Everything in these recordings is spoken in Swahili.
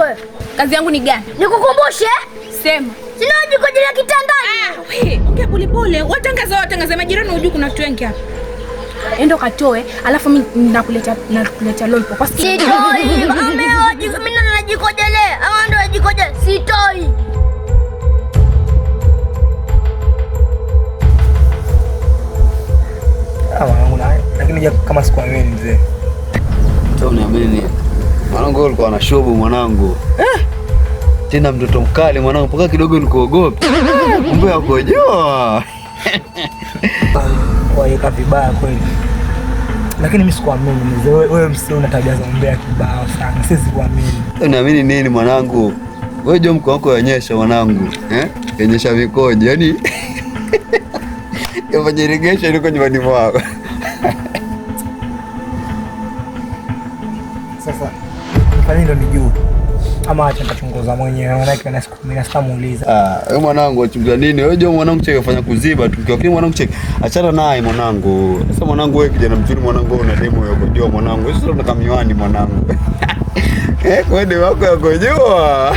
wewe? Kazi yangu ni gani? Nikukumbushe? Sema. Sina jikojelea kitandani. Ah, wewe, ongea pole pole. Watangaza majirani hujui kuna watu wengi hapa. Enda katoe, alafu mimi nakuletea lollipop. Kwa sitoi. Mimi ndo najikojelea. Ama ndo najikojelea. Sitoi. Ah, mwanangu naye. Lakini kama sikuamini mzee. Sio uniamini. Mwanangu alikuwa na shobo mwanangu. Tena mtoto mkali mwanangu mpaka kidogo nikuogope. Kumbe hakojoa. Waeka vibaya kweli. Lakini mimi sikuamini mzee. Wewe msee una tabia za umbea kibao sana. Siwezi kuamini. Unaamini nini mwanangu? Wewe jo mko wako yanyesha mwanangu. Yanyesha vikoje? Yaani kama irrigation iko nyumbani mwako. Sasa nifanye ndo nijue. Ama acha nitachunguza mwenyewe, maana yake na siku mimi sitamuuliza. Ah, wewe mwanangu achunguza nini? Wewe jo mwanangu cheke fanya kuziba tu. Lakini mwanangu cheke achana naye mwanangu. Sasa mwanangu wewe kijana mzuri mwanangu una demo ya kujua mwanangu. Sasa unataka miwani mwanangu. Kwa demo yako ya kujua.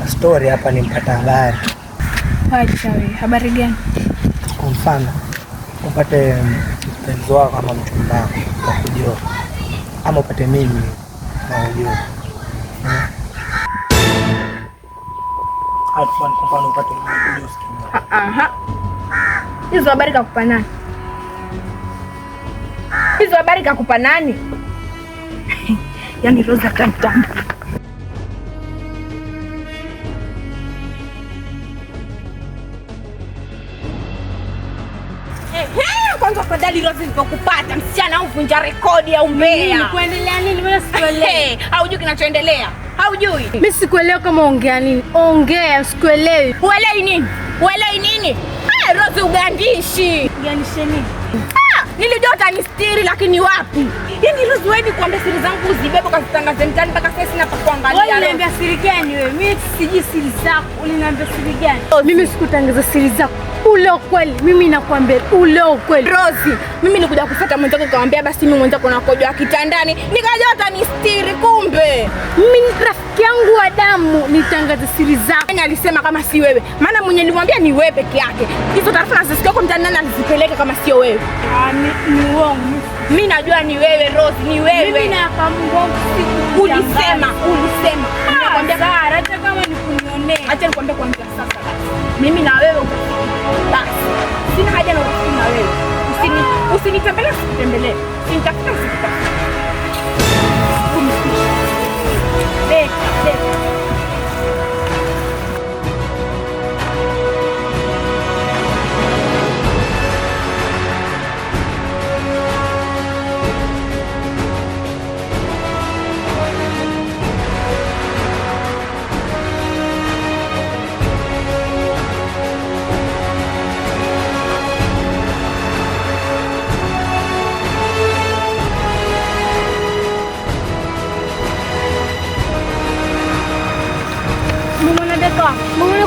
Story hapa nimpata habari. Wacha wewe, habari gani? Kwa mfano, upate mpenzi wako ama mchumba wako wa kujua. Ama upate mimi na ujue. Kwa mfano upate mimi usikie. Aha. Hizo habari kakupa nani? Hizo habari kakupa nani? Yaani Rosa tamtam. Afadhali Rose nilipokupata msichana au vunja rekodi au mbea. Kuendelea nini? Mimi sikuelewi. Haujui kinachoendelea. Haujui. Mimi sikuelewi kama ongea nini. Ongea, sikuelewi. Uelewi nini? Uelewi nini? Rose ugandishi. Ugandishi nini? Nilijua utanistiri lakini wapi? Yaani Rose wewe ni kuambia siri zangu uzibebe ukazitangaze mtaani mpaka sasa sina pa kuangalia. Wewe unaniambia siri gani wewe? Mimi sijui siri zako. Unaniambia siri gani? Mimi sikutangaza siri zako. Ule ukweli, mimi nakwambia ule ukweli. Rosie, mimi nilikuja kufuata mwenzako nikamwambia basi mimi mwenzako nakojoa kitandani. Nikajua utanistiri kumbe. Mimi ni rafiki yangu wa damu, nitangaze siri zako. Nani alisema kama si wewe? Maana mwenye nilimwambia ni wewe peke yake. Hizo taarifa nazisikia kwa mtaani, nani alizipeleka kama sio wewe? Ni uongo. Mimi najua ni wewe Rosie, ni wewe. Mimi na Mungu wangu siku. Ulisema. Nakwambia Sara, hata kama ni kunionea. Acha nikwambie kwanza sasa basi. Mimi na wewe basi. Sina haja na urafiki na wewe. Usinitembelee, usinitembelee. Usinitafute, usinitafute. Beka.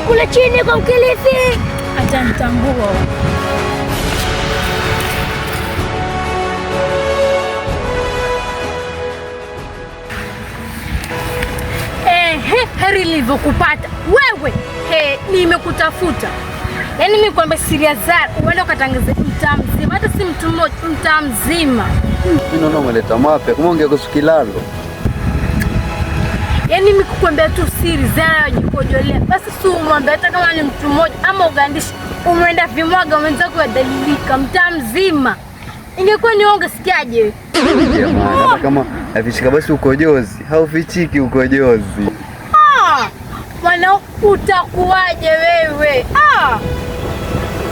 Kule chini kwa mkilifi. Atanitambua. Jasiri nilivyokupata wewe, he, nimekutafuta. Yaani mimi kwamba siri ya Zara uende ukatangaze mtaa mzima, hata si mtu mmoja, mtaa mzima. Mimi naona umeleta mapya, kama ungekuhusu kilalo. Yaani mimi kukwambia tu siri Zara wajikojolea, basi si umwambie hata kama ni mtu mmoja ama ugandishi, umeenda vimwaga mwenzako yadhalilika mtaa mzima. Ingekuwa ni wewe ungesikiaje wewe? Jamani, hata kama hafichika basi ukojozi, haufichiki ukojozi. Ah, mwana utakuwaje wewe? Ah.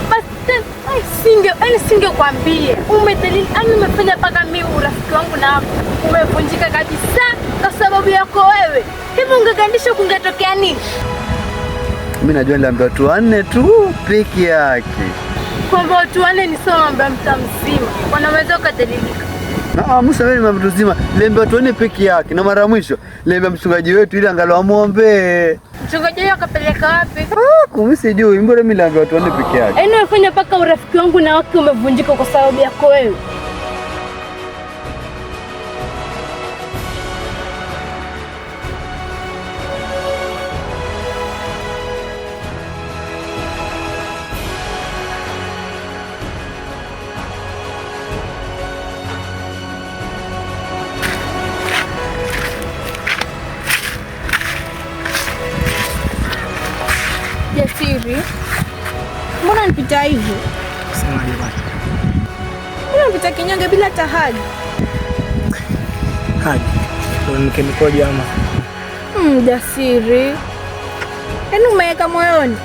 Basi tena, ai, singe yaani singekwambia. Umedhalili, yaani umefanya mpaka mimi urafiki wangu na umevunjika kabisa kwa sababu yako wewe. Hivi ungegandisha kungetokea nini? Mimi najua niliambiwa watu wanne tu peke yake. Kwamba watu wanne ni sawa mambo ya mtaa mzima. Wanaweza ukadhalilika. Na Musa wewe ni mtu mzima, niliambiwa watu wanne peke yake. Na mara ya mwisho niliambia mchungaji wetu ili angalau amuombe. Mchungaji huyo akapeleka wapi? Ah, kumbe sijui, mbona mimi niliambiwa watu wanne peke yake. Yaani umefanya mpaka urafiki wangu na wake umevunjika kwa sababu yako wewe. Jasiri, mbona nipita hivyo? Semaje bwana? Mbona nipita kinyonge bila hata haja? Haji. Ndio nike mikojo ama Jasiri, yaani umeweka moyoni.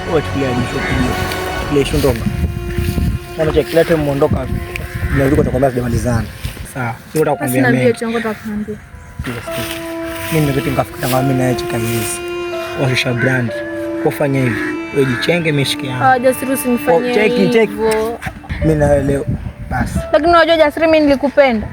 wewe chukulia jisho kijio. Chukulia ishu ndogo. Kama cha kila time muondoka bila ruko utakwambia sijamalizana. Sawa. Sio Basi utakwambia niambie mengi. tu yangu nitakwambia. Mimi ndio kitu nikafikiri kama mimi naye cheka hizi. Washusha brand. Kufanya hivi. Wewe jichenge mimi shike yangu. Ah, Jasiri usinifanyie Oh, cheki, cheki. hivyo. Mimi na wewe leo basi. Lakini unajua Jasiri, mimi nilikupenda.